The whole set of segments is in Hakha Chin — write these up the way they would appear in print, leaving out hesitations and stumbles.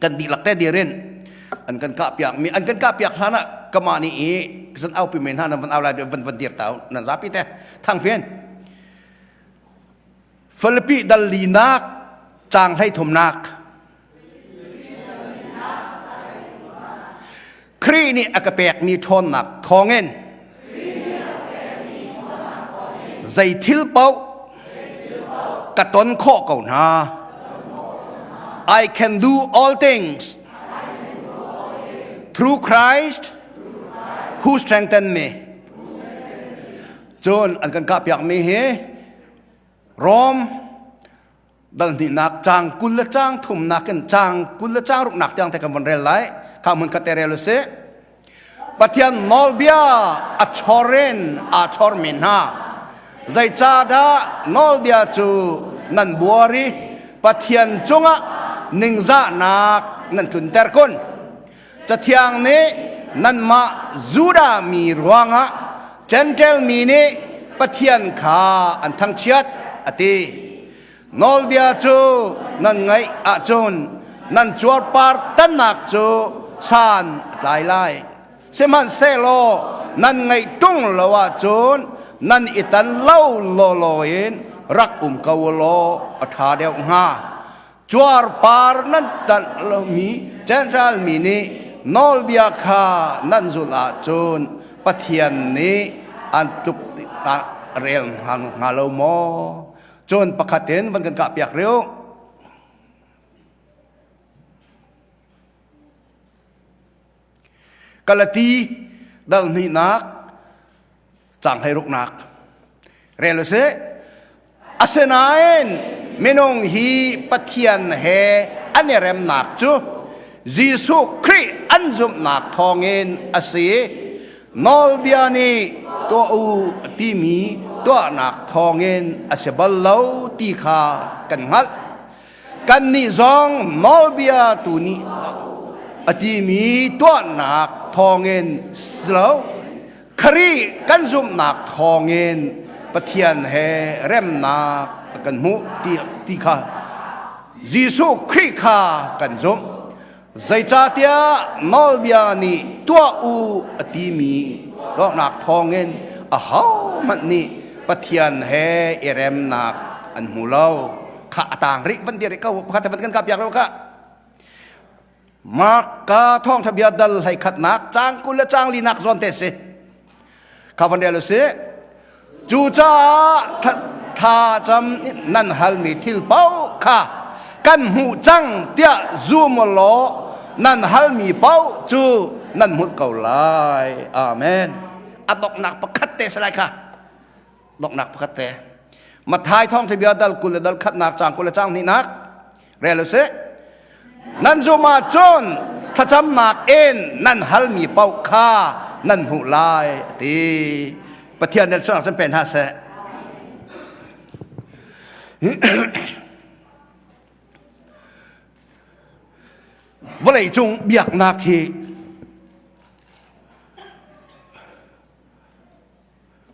Kan dihlak te dir in an kan kah piak mi an kan kah piak hlan ah kama nih i zan au pi men hna nan van au lai van van dir tau nan zapi te thang pian Filipi dal linak caang hlei thumnak Khrih nih a ka pekmi ṭhawnnak thawngin zei thil paoh ka ton khawh ko hna. I can do all things through Christ who strengthened me. Cun an kan kahpiakmi hi Rom dal hnihnak caang 20 le caang thumnak in caang 20 le caang ruknak tiang te kan von rel lai. Kha hmun khat te rel usih. Pathian nawlbia a chor in aa chormi hna zeicahdah nawlbia cu nan buar i Pathian cungah ningzahnak nan tlunter kun? Cathiang nih nanmah Judah mi ruangah Jentail mi nih Pathian kha an thangchiat a ti. Nawlbia cu nan ngaih ahcun nan cuarpar tannak cu san a tlai lai. Sihmanhsehlaw nan ngaih ṭung lo ahcun nan i tan lo lawlaw in rak um ko u law a ṭha deuh hnga. Cuarpar nan tanh lomi Jentail mi nih nawlbia kha nan zulh ahcun Pathian nih an tluk rel hnga lo maw? Cun pakhat in van kan kahpiak rih. Galati dal hnihnak caang hleiruknak rel usih. Asinain minung hi Pathian he an i remnak cu Jesuh Khrih an zumhnak thawngin a si. Nawlbia nih tuah u timi tuahnak thawngin a si bal lo ti kha kan hngalh. Kannih zong nawlbia tu nih a timi tuahnak thawngin si lo, Khrih kan zumhnak thawngin Pathian he remnak kan hmuh ti, ti kha Jesuh Khrih kha kan zumh. Zeicahtiah nawlbia nih tuah u a timi tuahnak thawngin ahohmanh nih Pathian he i remnak an hmu lo. Kha a tang rih van dir rih ko pakhat van kan kap piak lo kha. Mark ka thawngtha bia dal hlei khatnak cang 20 le cang linak zawn te si. Kha van rel usih. Cucaah thla cam nan halmi thil paoh kha kan hmuh cang tiah zum law nan halmi paoh cu nan hmuh ko lai. Amen. A donghnak pakhat te si lai kha. Donghnak pakhat te. Matthai thawngṭha bia dal 20 le dal khatnak caang 20 le caang hnihnak rel usih. Nan zum ahcun thlacamnak in nan halmi paoh kha nan hmuh lai a ti. Pathian nih sualnak cun pe hna seh. Vawlei cung biaknak hi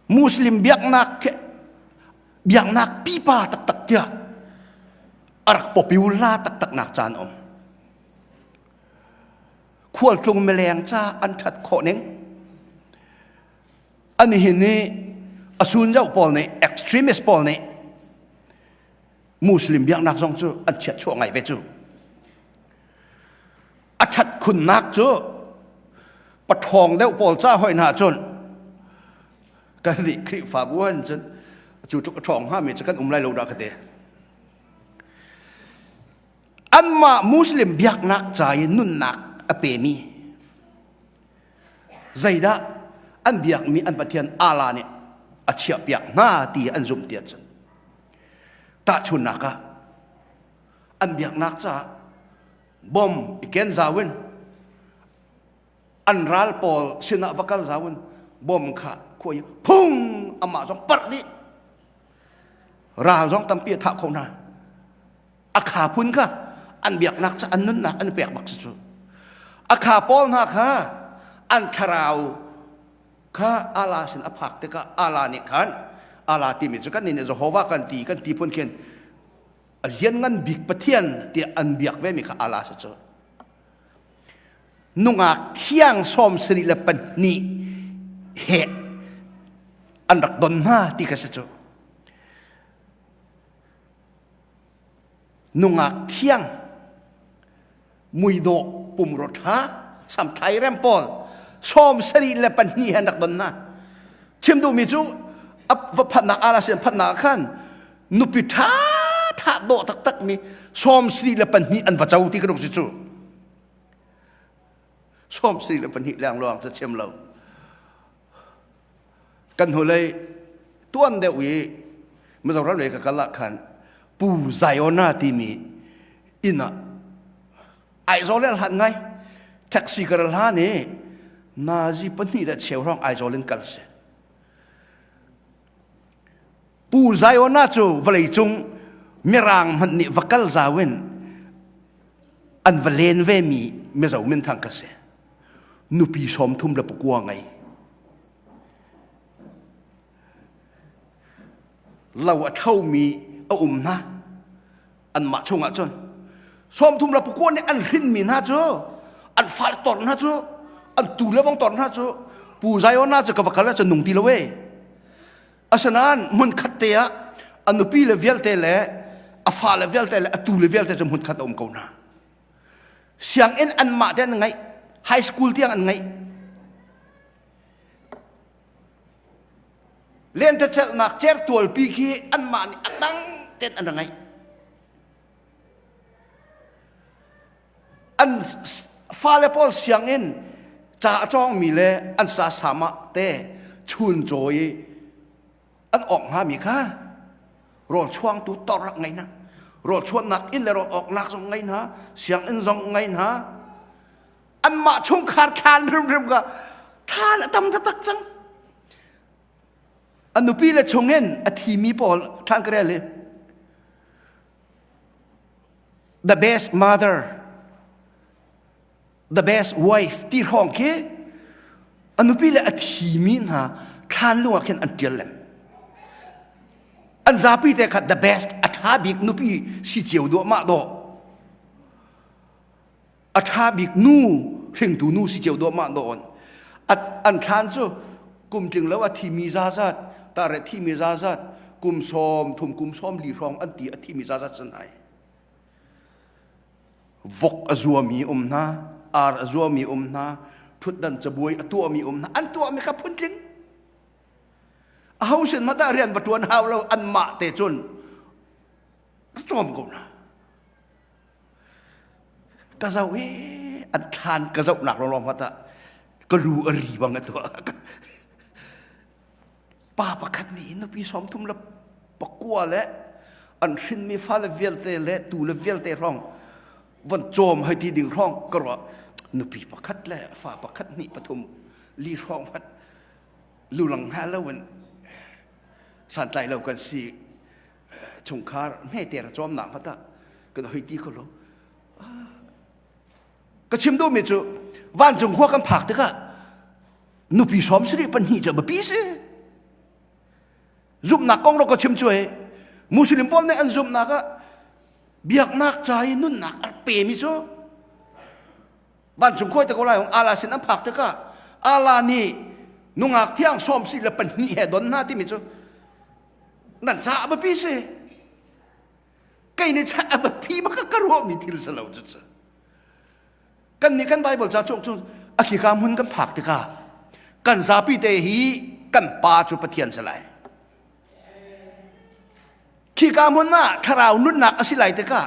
Muslim biaknak biaknak pipa taktak tiah a rak popular taktak nak caan um. Khualtlung mileng ca an ṭhat khawh ning. Ani hin nih a sun zoh pawl nih extremist pawl nih Muslim biaknak zong cu an chiat chuah ngai ve cu. A ṭhat khunnak cu paṭhawng deuh pawl ca hoi hna cun kan nih Khrihfabu han cun cu tluk a ṭhawng hngami cu kan um lai lo dah ka ti. Anmah Muslim biaknak ca i nunnak a pemi zeidah an biakmi an Pathian Allah nih a chiahpiak hna ti an zumh ti ahcun tahchunnak ah an biaknak caah bom i ken zau in an ral pawl sinah va kal zau in bom kha khuai phung amah zong parh dih ral zong tampi a thah kho hna a kha phun kha an biaknak ca an nunnak an pek bak si cu a kha pawl hna kha an thlarau kha Allah sin a phak tikah Allah nih khan Allah timi cu kan nih Jehovah kan ti kan ti phun khin a lianngan bik Pathian tiah an biak ve mi kha Allah si cu. Nungak thiang 72 he an rak don hna ti ka si cu. Nungak thiang muidawh pumrua ṭha samthlai rem pawl 72 he an rak don hna. Chim duhmi cu a va phanhnak ala sin phanhnak ah khan nupi ṭha ṭha dawh taktak mi 72 an va co ti ka ruk si cu. 72 lengluang cu chim lo. Kan hnulei tuan deuh i Mizoram lei ka kal ah khan Pu Ziona timi inn ah Aizawl le hlan ngai taxi ka ra hlan i nazi pahnih le cheu hrawng Aizawl in kal si. Pu Ziona cu vawlei cung mirang hmanh nih va kal zau in an va len ve mi Mizo minthang ka si. Nupi 39 ngei. Lo a ṭhomi a um hna. Anmah chungah cun 39 nih an hrinmi hna cu an fale tor hna cu an tu le vong tor hna cu Pu Ziona cu ka va kal ahcun nung ti lo e. Asinain hmun khat te ah a nupi le vialte le a fale vialte le a tu le vialte cu hmun khat a um ko hna. Sianginn anmah te an ngeih, high school tiang an ngeih. Lentecelhnak certualpi khi anmah nih a dang ten an ngeih. An fale pawl sianginn ca a cawngmi le an sa sama te chun cawi an awk hngami kha rawl chuangtu torlak ngei hna rawl chuannak inn le rawl awknak zong ngei hna sianginn zong ngei hna anmah chungkhar thlan hrimhrim ka thlan a tam taktak cang a nupi le chungin a thimi pawl thlan ka rel i the best mother the best wife ti hrawng khi a nupi le a thimi hna thlan lung ah khin an ṭial lem an zapi te kha the best a ṭha bik nupi si cio duahmah dawh a ṭha bik nu hringtu nu si cio duahmah dawh an thlan cu kum tling lo a thimi zazat tare thimi zazat kum 30 kum 40 hrawng an ti a thimi zazat san ai Vok a zuami um hna, ar a zuami um hna, ṭhutdan cabuai a tuahmi um hna, an tuahmi kha phuntling. Aho sin hmanh ah rian va ṭuan hau lo, anmah te cun cawm ko hna. Ka zoh i an thlan ka zohnak lawnglawng hmanh ah ka lu a ri bang a tuah. Pa pakhat nih nupi 39 le an hrinmi fale vialte le tu le vialte hrawng von cawm hei ti ding hrawng ka ruah nupi pakhat le fa pakhat hnih pathum li hrawng hmat lulang hnga lo in santlai lo kan si chungkhar hmete ra cawmnak hmat ah kan hoi ti kho lo ka chim duhmi cu vancung khua kan phak tikah nupi 72 cu biapi si zumhnak kong ro ka chim cu he muslim pawl nih an zumhnak ah biaknak ca i nunnak a pemi cu vancung khuai te ko lai hong Allah sin an phak tikah Allah nih nungak thiang 72 he don hna timi cu nan ca a biapi si kei nih a biapi bak ka ruahmi thil si lo cu cu Kan nih kan Bible ca chung cu a khika hmun kan phak tikah kan zapi te hi kan pa cu Pathian si lai. Khika hmun ah thlarau nunnak a si lai tikah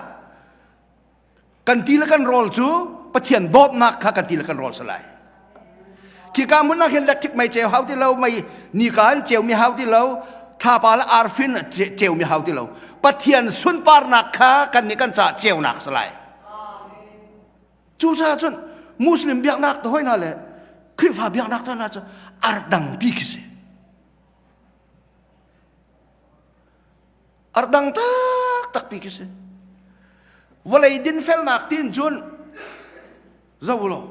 kan ti le kan rawl cu Pathian dawtnak kha kan ti le kan rawl si lai. Khika hmun ah khin electric mei ceu hau ti lo, mei nika in ceu mi hau ti lo, thlapa le arfin ceu mi hau ti lo. Pathian sunparnak kha kan nih kan caah ceunak si lai. Cucaah cun Muslim biaknak te hoi hna le Khrihfa biaknak te hna cu ar dangpi khi si. Ar dang taktak pi khi si. Vawlei dinfelnak tin cun zo law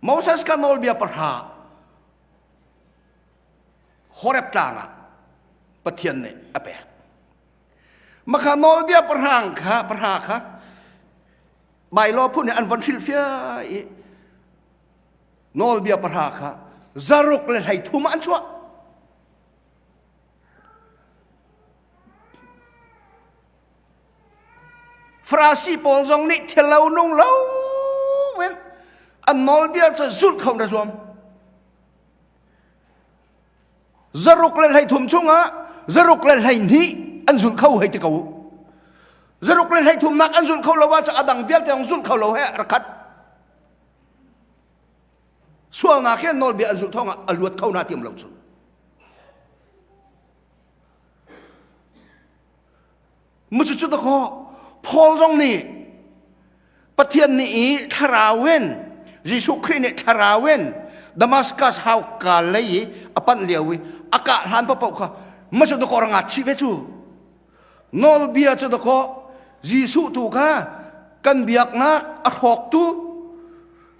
Moses ka nawlbia pahra Horeb tlang ah Pathian nih a pek. Makha nawlbia pahrang kha pahra kha. Bylaw phun nih an von hrilhfiah i nawlbia pahra kha 113 ah an chuah. Farasi pawl zong nih thil lo nung lo in an nawlbia cu zulh kho na zuam. 113 chungah 112 an zulh kho hei ti ko. 113 nak an zulh kho lo ahcun a dang vialte zong zulh kho lo he rak khat. Sualnak he nawlbia an zulh thawngah a luat kho na tiam lo cu. Mucu dakaw Paul zong nih Pathian nih i thlarau in Jesuh Khrih nih thlarau in Damascus hauka lei i a panh lio i a kah hlan paoh kha macu dakaw ra ngat chih ve cu. Nawlbia cu dakaw Jesuh tu kha kan biaknak a hrawktu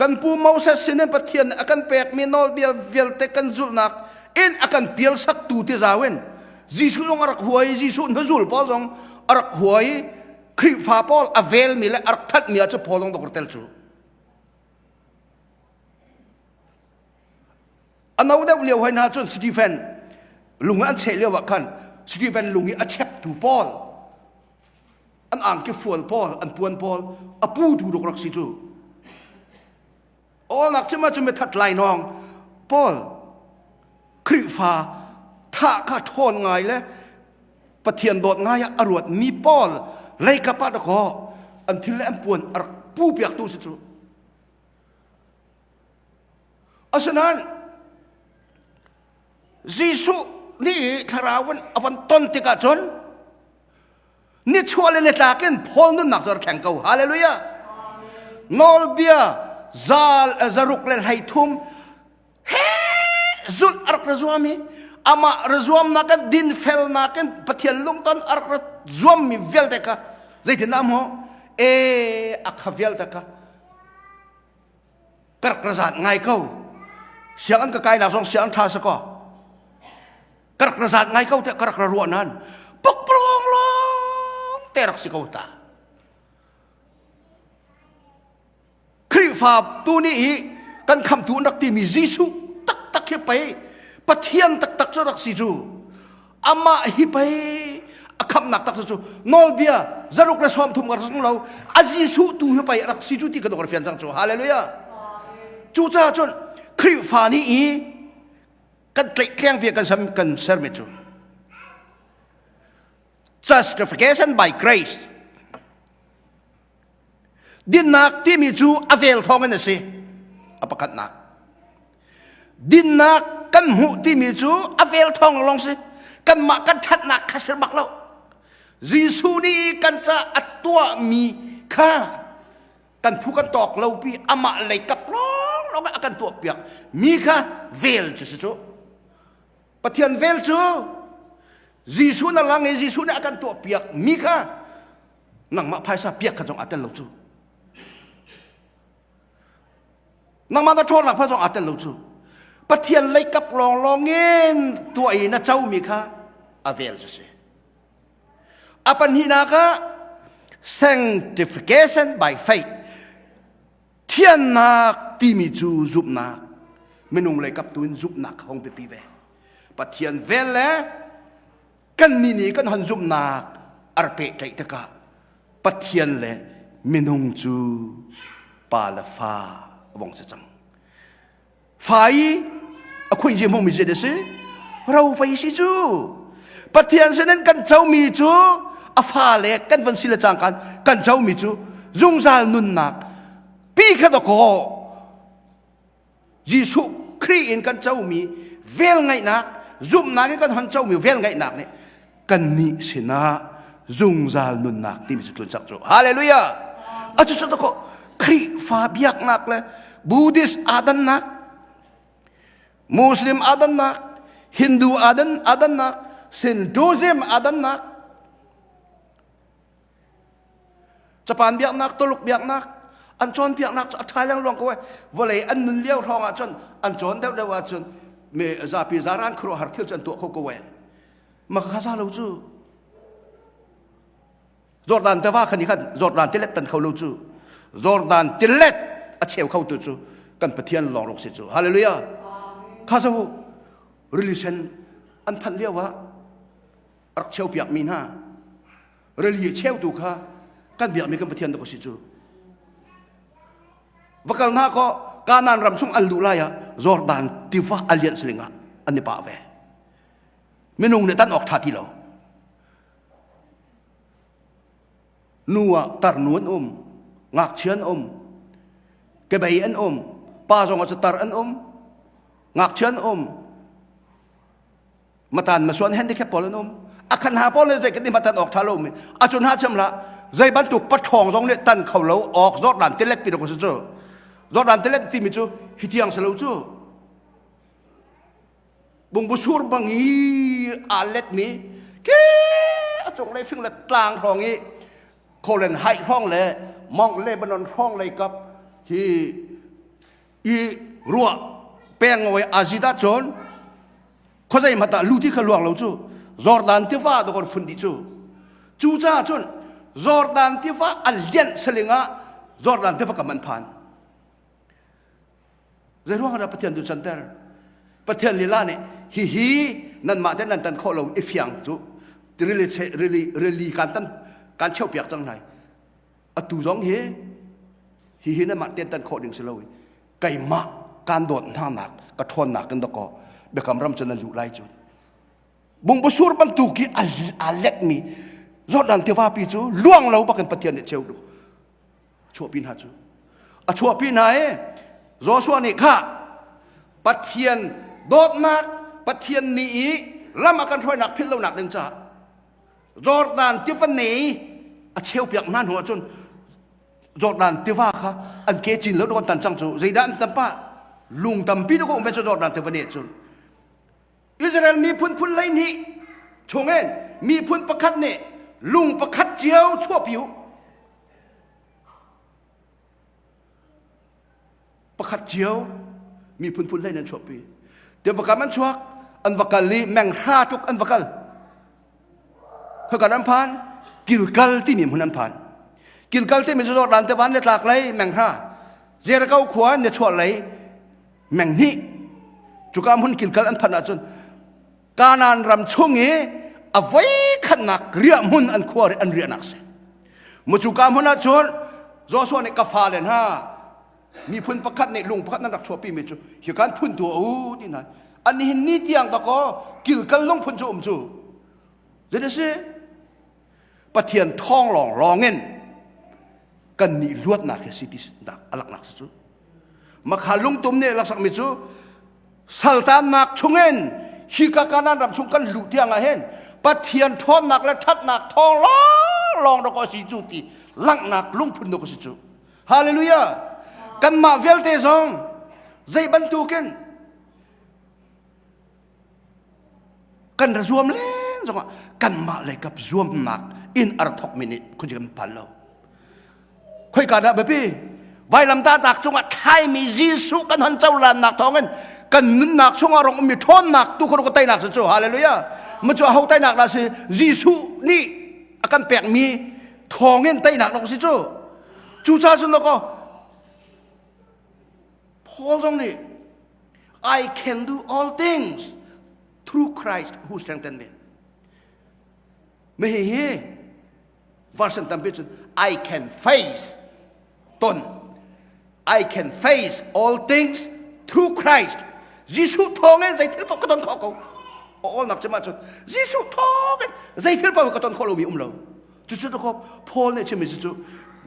kan pu Moses sin in Pathian nih a kan pekmi nawlbia vialte kan zulhnak in a kan pialsaktu ti zau in Jesuh zong a rak hua i Jesuh hnuzul pawl zong a rak hua i Khrihfa pawl a velmi le a rak thatmi ah cu Paul zong dok tel cu a no deuh lio hoi hna cun Stephen lung an cheh lio ah khan Stephen lung i a cheptu Paul an angki fual pawl an puan pawl a pu tu ruk rak si cu awlnak cima cu mithat lai nawng paul Khrihfa thah kha ṭhawn ngai le Pathian dawt ngai ah a ruat mi pawl leikap ah dakaw an thil le an puan a rak pu piak tu si cu asinain Jesuh nih thlarau in a von ton tikah cun nichuah le nitlak in Paul nunnak cu a thleng ko. Hallelujah. Nawlbia zal 113 he zulh a rak ra zuam i amah ra zuamnak in dinfelnak in Pathian lungton a rak ra zuammi vialte kha zeitindah maw e a kha vialte kha ka rak ra zat ngai ko sianginn ka kainak zong sianginn ṭha si kaw ka rak ra zat ngai ko tiah ka rak ra ruah nain pukpalawng lawng te rak si ko ta Khrihfa tu nih hi kan khamtu an rak timi Jesuh taktak hi pei Pathian taktak cu rak si cu amah hi pei a khamnak tak cu nawlbia 130 ka rak lo a Jesuh tu hi pei a rak si cu ti ka dok fian cang cu hallelujah cucaah cun Khrihfa nih i kan tlaihtleng ve kan sam kan sermi cu justification by grace Dinnak timi cu a vel thawng in a si. A pakhatnak. Dinnak kan hmuh timi cu a vel thawng lawng si. Kanmah kan ṭhatnak kha si bak lo. Jesuh nih kan ca a tuahmi kha kan phu kan tawk lo pi amah lei kap lawng lawng a kan tuah piak mi kha vel cu si cu. Pathian vel cu Jesuh na lang i Jesuh nih a kan tuah piak mi kha nangmah phaisa piak kha zong aa tel lo cu nangmah na ṭhawnnak pha zong aa tel lo cu Pathian leikap lawnglawng in tuah i na comi kha a vel cu si a pahnihnak ah sanctification by faith thiannak timi cu zumhnak minung leikap tu in zumhnak kha hong biapi ve Pathian vel le Kannih nih kan hon zumhnak a rak pehtlaih tikah Pathian le minung cu pa le fa a vong si cang. Fa i a khuinzi hmangmi zei a si? Ro pei si cu. Pathian sinin kan comi cu a fa le kan van si le cangkan kan comi cu zungzal nunnak pi kha dakaw Jesuh Khrih in kan comi velngeihnak zumhnak in kan hon comi velngeihnak nih kannih sinah zungzal nunnak timi cu tlun cang cu hallelujah a cu cu ko Khrihfa biaknak le Buddhist adannak Muslim adannak Hindu adan adannak Hinduism adannak Japan biaknak, Tuluk biaknak an cawnpiaknak cu a ṭha lengluang ko ai. Vawlei an nun lio hrawng ah cun an cawn deuhdeuh ahcun mi zapi zaran khuaruahhar thil cu an tuah kho ko ai. Mah kha za lo cu. Jordan tiva khan i khan Jordan tilet tan kho lo cu. Jordan tilet a cheu kho tu cu kan Pathian lawng ruk si cu. Hallelujah. Kha zo rili sen an phanh lio ah rak cheu piak mi hna rili cheutu kha kan biakmi kan Pathian dok a si cu. Va kal hna kaw Kanaan ram chung an luh lai ah Jordan tiva a lianh siling ah an i pah ve. Minung nih tan awk ṭha ti lo. Nu ah tarnu an um, ngakchia an um, kebei an um, pa zong ah cu tar an um, ngakchia an um, matan masuan handicap pawl an um. A khan ha pawl le zei kan i matan awk ṭha lo mi. A cun ha chem la zei bantuk paṭhawng zong nih tan kho lo awk Jordan tilet pi ko cu. Jordan tilet timi cu hi tiang si lo cu. Bungbu sur bang i aa letmi ke a cunglei fing le tlang hrawng i Golan Height hrawng le Mount Lebanon hrawng lei kap hi i ruah peng ngawi azida cun khuazei hmanh ah luti kha luang lo cu Jordan tiva dawr phun dih cu cucaah cun Jordan tiva a lianh saling ah Jordan tiva kam an phan Zeiruang dah Pathian tu canter? Pathian lila nih hihi nanmah te nan tan khawh lo i fiang cu rili rili rili kan tan kan cheu piak cang lai. Atu zong hi hihi nanmah ten tan khawh ding si lo i keimah kan dawt hna nak ka ṭhawnnak in dakaw biakam ram cu nan luh lai cu. Bungbu bantuk i a letmi Jordan tiva pi cu luang lo bakin Pathian nih cheu duh. Chuahpi hna cu a chuahpi hna i Joshua nih kha Pathian dawtnak Pathian nih i lam a kan hruainak philh lonak ding caah Jordan tiva ne a cheupiak hna hnu ahcun Jordan tiva kha an ke cin lo kan tan cang cu zeidah an tam pah lung tampi dawh um ve cu Jordan tiva ne cun Israel miphun phun 12 chungin miphun pakhat nih lung pakhat cio chuahpi u. Pakhat cio miphun phun hlei nan chuahpi. Tiva kam an chuak, an va kal i menghra tluk an va kal. Khoika an phan? Kilkal timi hmun an phan. Kilkal timi cu Jordan tivan le tlak lei menghra. Jericho khua ne chuah lei meng hnih cuka hmun kilkal an phanh ahcun Kanaan ram chung i a voi khatnak riah hmun an khua an riahnak si mu cuka hmun ahcun Joshua nih ka fale hna miphun pakhat nih lung pakhat nan rak chuahpi mi cu hi kan phun tu u ti hna an hin ni tiang ka ko kilkal lungphun cu um cu zei si Pathian thawng lawng lawng in kan nih luatnak hi si ti a laknak si cu makha lungtum nih laksakmi cu saltannak chungin hika kanan ram chung kan luh tiang ah hin Pathian ṭhawnnak le ṭhatnak thawng lawng lawng dawk a si cu ti langhnak lungphun dawk a si cu hallelujah kanmah vialte zong zei bantukin Kan ra zuam len zongah kanmah lei kap zuamnak in a ra thawkmi nih khuaci kan phan lo. Khoika dah biapi? Vailamtahnak cungah thlaimi Jesuh kan hon cohlannak thawngin kan nunnak chungah rong ummi ṭhawnnak tu kha ka teinak si cu hallelujah ma cu aho teinak dah si Jesuh nih a kan pekmi thawngin teinak dong si cu cucaah cun dakaw Paul zong nih I can do all things through Christ who strengthened me. Me hi hi version tampi cun I can face ton I can face all things through Christ. Jesuh thawngin zei thil paoh ka ton khawh ko. All nak cema cun Jesuh thawngin zei thil paoh ka ton khawh lomi um lo. Cucu ko Paul nih chimmi cu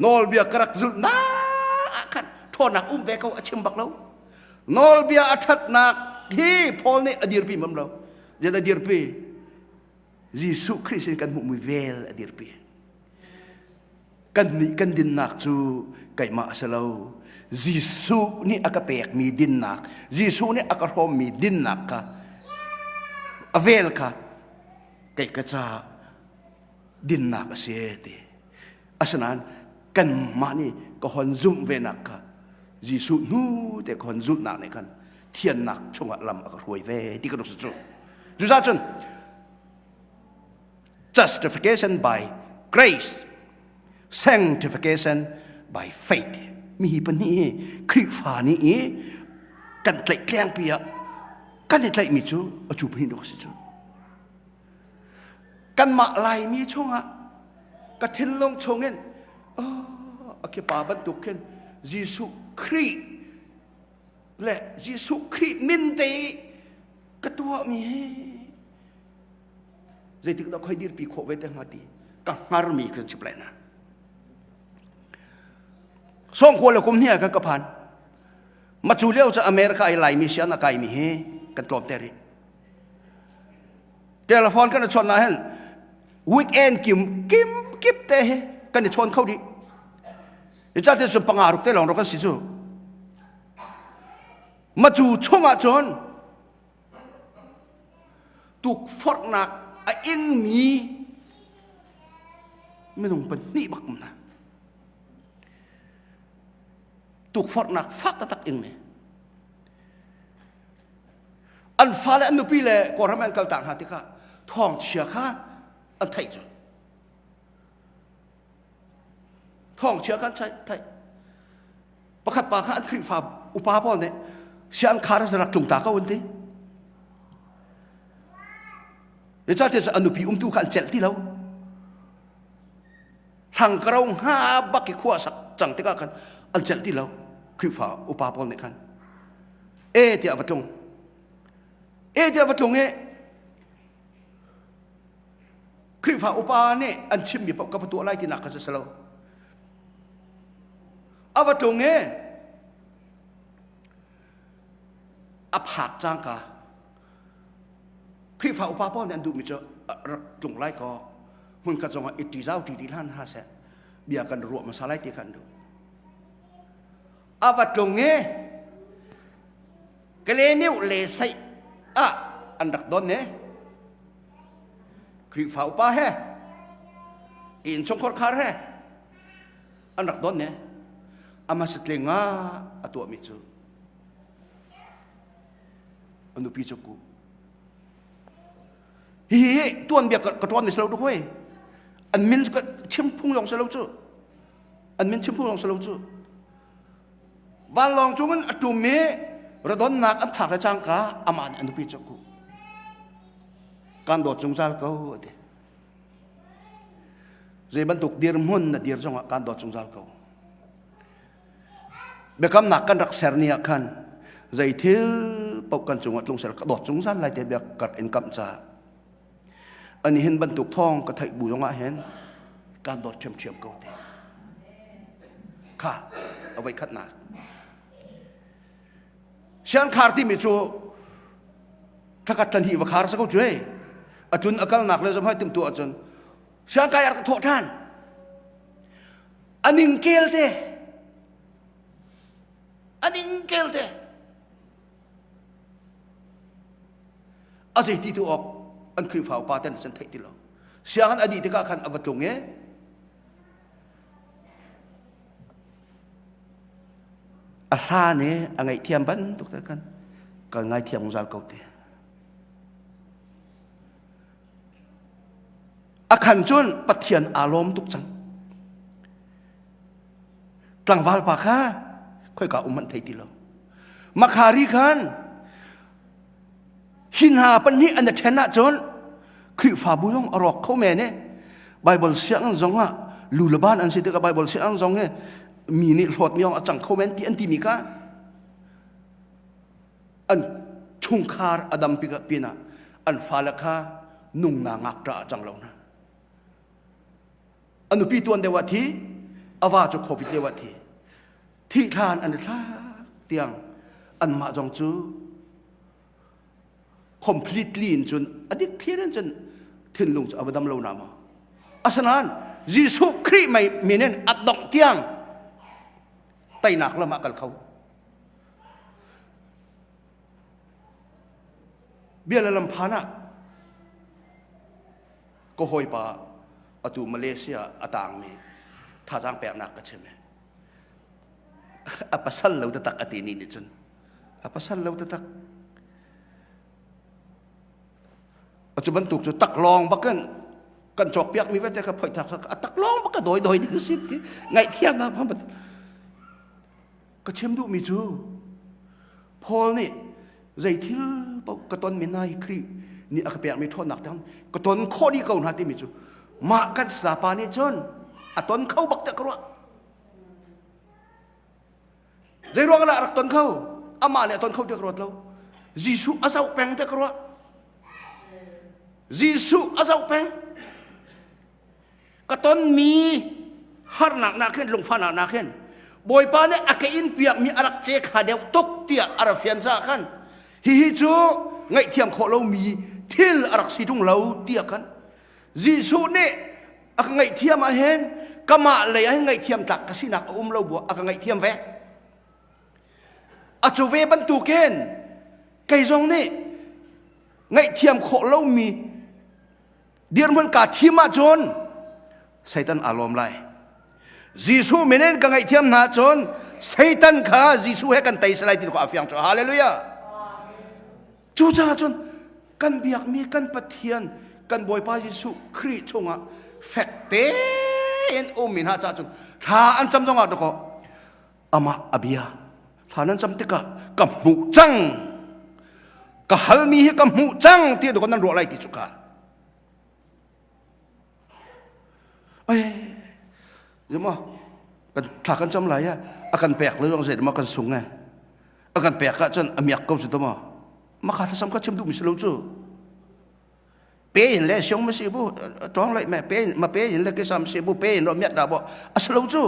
nawlbia ka rak zulh na ah khan ṭhawnnak um ve ko a chim bak lo. Nawlbia a ṭhatnak hi Paul nih a dirpi mam lo. Zeidah a dirpi? Jesuh Khrih sin kan hmuhmi vel a dirpi. Kan nih kan dinnak cu keimah a si lo. Jesuh nih a ka pekmi dinnak, Jesuh nih a ka hrawmmi dinnak kha a vel kha kei ka caah dinnak a si ti. Asinain kanmah nih ka hon zumh venak kha Jesuh hnu te ka hon zulhnak nih khan thiannak chungah lam a ka hruai ve ti ka rak si cu. Cucaah cun justification by grace, sanctification By faith. Mi hi pahnih hi Khrihfa nih i kan tlaih tlengpi ah kan i tlaihmi cu a cu pahnih dawk a si cu. Kanmah Laimi chungah ka thinlung chungin oh, a khipa bantuk khin Jesuh Khrih le Jesuh Khrih min te i ka tuahmi hi zeitik dah khoi dirpi khawh ve te hnga ti ka hngarmi kan chip lai na. Songkhua le kum hnih ah kan ka phan. Macu lio cu America i Laimi sian a kaimi hi kan tlawm te rih. Telephone kan i chawnh ah hin weekend kim kim kip te hi kan i chawn kho dih. Icate cu panga ruk te lawng rak kan si cu. Macu chung ah cun tukforhnak a ingmi minung pahnih bak um na. Tukforhnak fak taktak ingmi. An fale an nupi le Kawlram an kaltak hna tikah thawngchia kha an theih cu. Thawngchia kha an theih. Pakhat pa kha an Khrihfa upa pawl nih siang khar rak tlung ta ko an ti. Zeicahtiah an nupi umtu kha an celh ti lo. Hrangkaro hnga bak i khua sak cang tikah khan an celh ti lo. Khrihfa upa pawl nih khan e tiah va tlung. E tiah va tlung i Khrihfa upa nih an chimmi paoh ka va tuah lai tinak kha si lo. A va tlung i a phak cangka Khrihfa upa pawl nih an duhmi cu rak tlung lai kaw hmunkhat zongah i ṭi zau ṭi ti hlan hna seh bia kan ruah hmasa lai ti kha an duh. A va tlung i Kalemiu le saih ah an rak don ne. Khrihfa upa he innchungkhar khar he an rak don ne. Ama sitling ah a tuahmi cu a nupi cu ku. Hihi tuanbia ka ṭuan mi si lo du hoi. An min ka chim phung zong si lo cu. An min chim phung zong si lo cu. Vanlawng cungin a ṭum i radonnak an phak le cangka amah nih a nupi cu ku. Kan dawt zungzal ko a ti. Zei bantuk dirhmun na dir zongah kan dawt zungzal ko. Biakamnak kan rak ser ni ah khan zei thil paoh kan cungah tlung sel ka dawt zungzal lai te bia ka rak in kamh caah ani hin bantuk thawng ka theih bu zongah hin kan dawt ṭhiamṭhiam ko te kha a voi khatnak siangkhar timi cu thlakhat thlan hi va khar sa ko cu ei a tlun a kalnak le zom hai tim tu ahcun siangkai a rak thawh ṭhan a ningkel te a ningkel te a zei ti tu awk an Khrihfa upa ten an theih ti lo sianginn a dih tikah khan a va tlung i a hlan i a ngaihthiam bantuk te khan ka ngaithiam zungzal ko ti A khan cun Pathian aa lawm tuk cang. Tlangval pa kha khoika um an thei ti lo. Makhari khan hi hna pahnih an i ṭhen ahcun Khrihfabu zong a rawk kho men i Bible sianginn zong ah lu le ban an si tikah Bible sianginn zong hi mi nih hlawtmi zong a cang kho men ti an timi kha an chungkhar a dam pinah an fale kha nungna ngakṭah a cang lo hna. A nupi tuan deuh ah thi, a va cu covid lio ah thi. Thih thlan an i thlak tiang anmah zong cu completely in cun a dik thlir in cun thinlung cu a va dam lo na maw. Asinain Jesuh Khrih mei min in a dongh tiang teinak lam ah kal kho. Bia le lam phan ah ka hawipa atu Malaysia a tangmi thazaang peknak ka chim a pasal lo taktak a ti ni nih cun a pasal lo taktak a cu bantuk cu taklawng bakin. Kan cawkpiak mi vialte ka phoih tak a tak lawng ka dawi dawi ding si ti ngaihthiamnak ka chim duhmi cu Paul nih zei thil paoh ka ton mi hna hi Khrih nih a ka pekmi ṭhawnnak tiang ka ton khawh dih ko hna timi cu mah kan sapa nih cun a ton kho bak tiah ka ruah. Zei ruang dah a rak ton kho? Amah nih a ton kho tiah ka ruat lo. Jesuh a zoh peng tiah ka ruah. Jesuh a zoh peng. Ka tonmi harnak nak hin lungfahnak nak hin Bawipa nih a ka in piakmi a rak ce kha deuh tuk tiah a rak fian caah khan hihi cu ngaihthiam khawh lomi thil a rak si ṭung lo tiah khan Jesuh nih a ka ngaihthiam ah hin kamah lei ah hin ngaihthiam tlak ka sinak a um lo buah a ka ngaihthiam ve. A cu ve bantukin kei zong nih ngaihthiam khawh lomi dirhmun kaa thim ahcun Satan aa lawm lai. Jesuh min in ka ngaihthiam hna ahcun Satan kha Jesuh he kan tei salai ti ko a fiang cu. Hallelujah. Cucaah cun kan biakmi kan Pathian kan Bawipa Jesuh Khrih chungah fek tein ummi hna caah cun thla an cam zongah dakaw amah a bia thla nan cam tikah ka hmuh cang ka halmi hi ka hmuh cang ti dakaw nan ruah lai ti cu ka ai ma kan thla kan cam lai a kan pek le zong zei ma kan sung e a kan pek ah cun a miak ko cu to ma makha thlacam ka chim duhmi si lo cu pe in le siong ma si bu tawng lai me pe ma pe in le ke sam si bu pe in ro miat da bo a si lo cu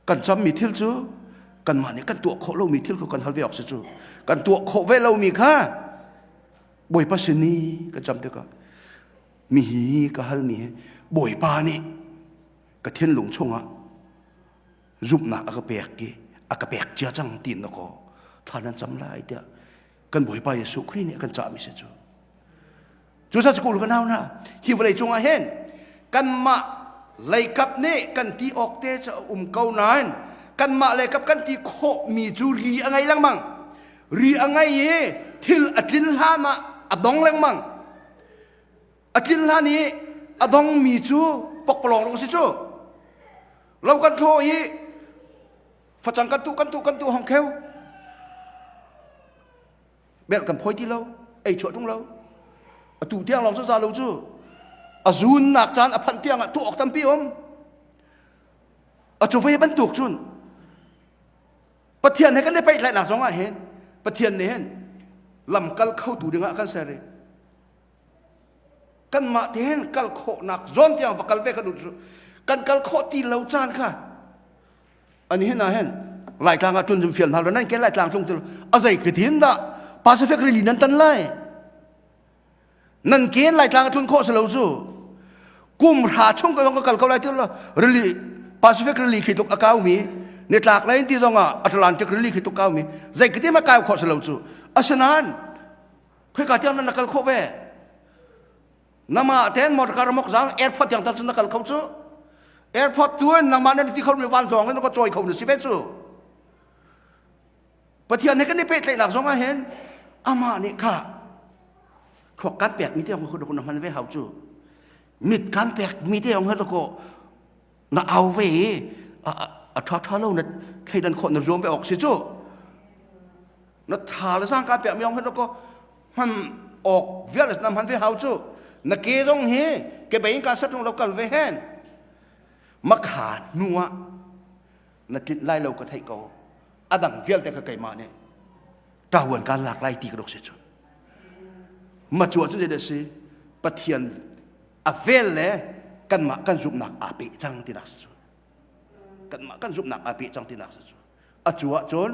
kan cammi thil cu kanmah nih kan tuah khawh lomi thil kha kan hal ve awk si cu kan tuah khawh ve lomi kha Bawipa sin i ka cam tikah mi hi ka halmi hi Bawipa nih ka thinlung chungah zumhnak a ka pek i a ka pek cia cang ti na kaw thla nan cam lai tiah kan Bawipa Jesuh Khrih nih a kan cahmi si cu. Cucaah cu ka nau hna hi vawlei cungah hin kanmah leikap nih kan ti awk te cu a um ko nain kanmah leikap kan ti khawhmi cu ri a ngei lengmang. Ri a ngei i thil a tlin hlan ah a dong lengmang. A tlin hlan i a dongmi cu pokpalawng rung si cu. Lo kan thlawh i facang kan tuh kan tuh kan tuh hong kheu. Belh kan phoi ti lo, ei chuah ṭung lo. Atu tiang lawng cu za lo cu. A zunnak caan a phanh tiang ah tuah awk tampi um. A cu ve bantuk cun Pathian he kan i pehtlaihnak zong ah hin Pathian nih hin lamkal khotu dingah kan ser i kanmah te hin kal khawhnak zawn tiang va kal ve kan duh cu kan kal khawh ti lo caan kha ani hin ah hin Laitlang ah tlun zum fial hna lo nan ke Laitlang tlung ti lo a zei ka tin dah Pacific rili nan tan lai Nan ke Laitlang a tlun khawh si lo cu. Kum hra chung ka zong ka kal ko lai ti lo. Rili Pacific rili khi tluk a kaumi nitlak lei ti zong ah Atlantic rili khi tluk kaumi zei ka ti ma kai khawh si lo cu. Asinain khoika tiang nan na kal khawh ve. Nama ten motor car mok zang airport tiang tal cun na kal kho cu. Airport tu in nangmah nan ti kho mi van zong in ka cawi kho na si ve cu. Pathian he kan i pehtlaihnak zong ah hin amah nih kha thluak kan pekmi te hong na hman ve hau cu mit kan pekmi te hong ko na au ve i a ṭha ṭha lo na thleidan khawh na zuam ve awk si cu na tha le sang kan pekmi hong ko hman awk vial na hman ve hau cu na ke zong hi ke bei in ka sat lo kal ve hen makha hnu ah na tlinh lai lo ka theih ko a dang vialte kha keimah nih ṭahuan kaan lak lai ti ka dok si cu ma cu ahcun zeidah si Pathian a vel le kanmah kan zumhnak aa peh cang tinak si cu kanmah kan zumhnak aa peh cang tinak si cu a cu ahcun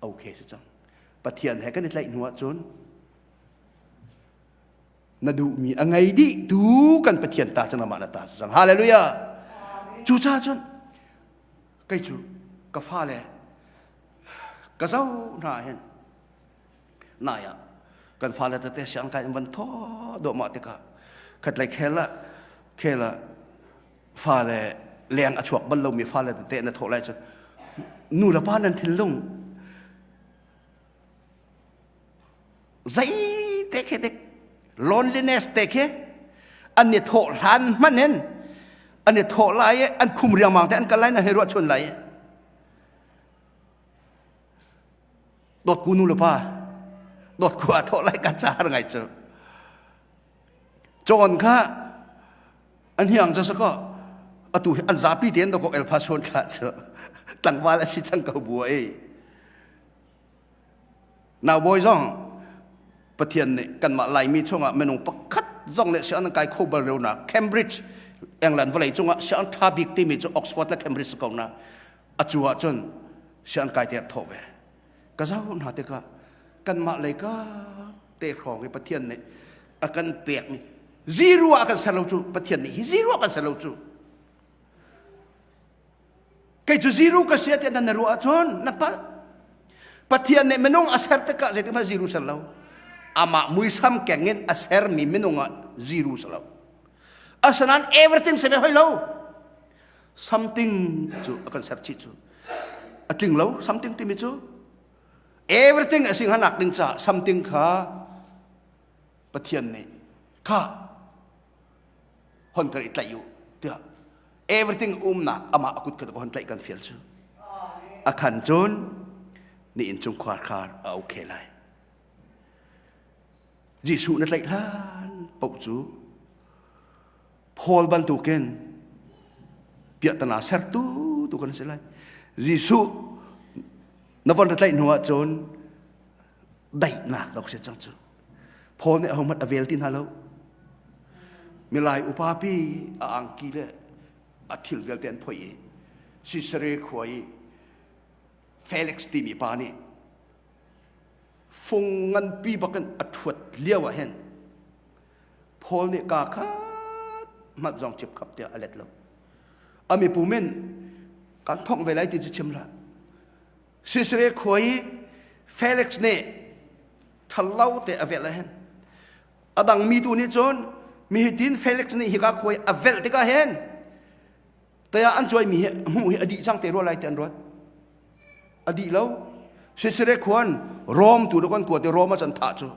okay si cang Pathian he kan i tlaih hnu ahcun na duhmi a ngei dih tu kan Pathian ta cu nangmah na ta si cang hallelujah cucaah cun kei cu ka fale ka zoh hna hin nai ah kan fale tete siang kai in van thaw dawhmah tikah khatlei khel ah khel ah fale leng a chuak bal lomi fale tete na thawh lai cun nu le pa nan thinlung Zei te khi dek loneliness te khi. An i thawh hlan hmanh in an i thawh lai i an khum riangmang te an kal lai na hei ruah chun lai. Dawtku nu le pa dawtku a thawh lai ka car ngai cu. Cawn kha an hiang cu sakaw atu hi an zapi tein dawkaw elpha sawn thla cu tlangval a si cang ko bu ei. Naubawi zong Pathian nih kanmah Laimi chungah minung pakhat zong nih sianginn kai kho bal reunak Cambridge England vawlei cungah sianginn ṭha bik timi cu Oxford le Cambridge ko na acu ahcun sianginn kai te thawh ve. Ka zoh hna tikah kanmah lei ka te hrawng i Pathian nih a kan pekmi zero ah kan ser lo cu Pathian nih hi zero ah kan ser lo cu Kei cu zero ka si tiah nan ruah ahcun na palh. Pathian nih minung a ser tikah zeitik hmanh zero ser lo. Amah muisam keng in a sermi minung ah zero si lo. Asinain everything si ve hoi lo. Something cu a kan ser chih cu. A tling lo something timi cu. Everything a si hnganak ding caah something kha Pathian nih kha hon kan i tlaih u tiah everything umnak amah a kut kha hon tlaih kan fial cu a khan cun ni inn chung khar khar a okay lai. Jesuh na tlaih hlan paoh cu Paul bantukin piahtana sertu tu kan si lai. Jesuh na von tlaih hnu ahcun daihnak dok si cang cu. Paul nih ahohmanh a vel ti hna lo. Milai upa pi a angki le a thil vialte an phoih i Caesarea khua i Felix timi pa nih fung nganpi bakin a ṭhuat lio ah hin Paul nih kaa khat hmanh zong cip khap tiah a let lo. A mipum in kan thongh ve lai ti cu chim hlah. Caesarea khua i Felix nih ṭhallo te a velh ah hin a dang mi tu nih cun mi hitin Felix nih hika khua i a velh tikah hin taya an cuaimi hi hmuh hi a dih cang te rua lai ti an ruat. A dih lo. Caesarea khuan Rom tu kan kuat i Rom ah can thah cu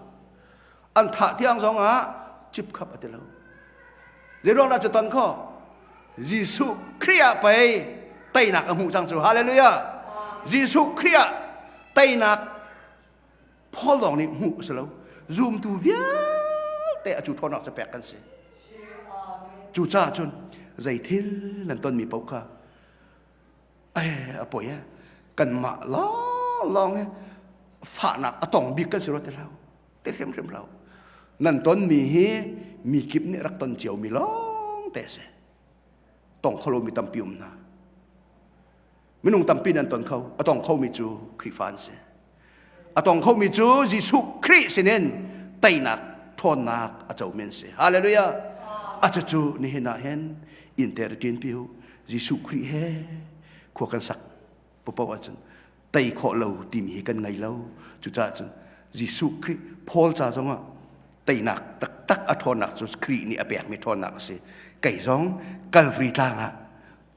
an thah tiang zong ah cip khap a ti lo. Zeiruang dah cu ton kho? Jesuh Khrih ah pei teinak a hmuh cang cu. Hallelujah. Jesuh Khrih ah teinak Paul lawng nih hmuh a si lo. Zumtu vialte a cu ṭhawnnak cu pek kan si. Cucaah cun zei thil nan tonmi paoh kha eh a poi eh kanmah lawnglawng hi fahnak a tong bik kan si rua ti hlah ti hrimhrim hlah nan tonmi hi mi kip nih rak ton ciomi lawng te si. Tong kho lomi tampi um hna. Minung tampi nan ton kho. A tong khomi cu Khrihfa an si. A tong khomi cu Jesuh Khrih sinin teinak ṭhawnnak a comi an si. Hallelujah. A cucu nihin ah hin in te ṭin pi u. Jesuh Khrih he khua kan sak paoh ahcun tei khawh lo timi hi kan ngei lo. Cucaah cun Jesuh Khrih Paul ca zongah teinak taktak a ṭhawnnak cu Khrih nih a pekmi ṭhawnnak a si. Kei zong Calvary tlang ah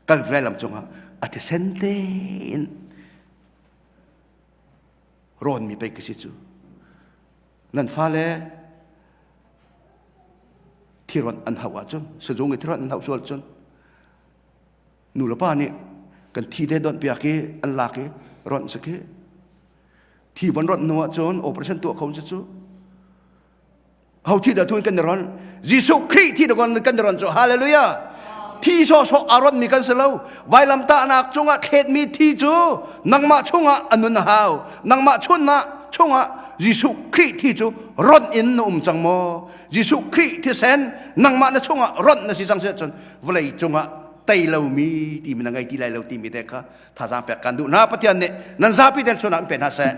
Calvary lam cungah a thisen tein rawnmi pei ka si cu. Nan fale thirawnh an hauh ahcun sazung i thirawnh an hauh sual cun nu le pa nih kan thi te donh piak i an lak i ronh si khi thi von ronh hnu ahcun operation tuah kho si cu. Ho thi dah tu kan ron Jesuh Khrih thi dah kan ron cu. Hallelujah. Thi sawsawh a ron mi kan si lo. Vailamtahnak cungah thletmi thi cu nangmah chungah a nun a hau. Nangmah chunah chungah Jesuh Khrih thi cu ron in na um cang maw? Jesuh Khrih thisen nangmah na chungah ron na si cang si ahcun vawlei cungah tei lomi timi na ngei ti lai lo timi te kha thazaang pek kan duh hna. Pathian nih nan zapi ten chunah in pe hna seh.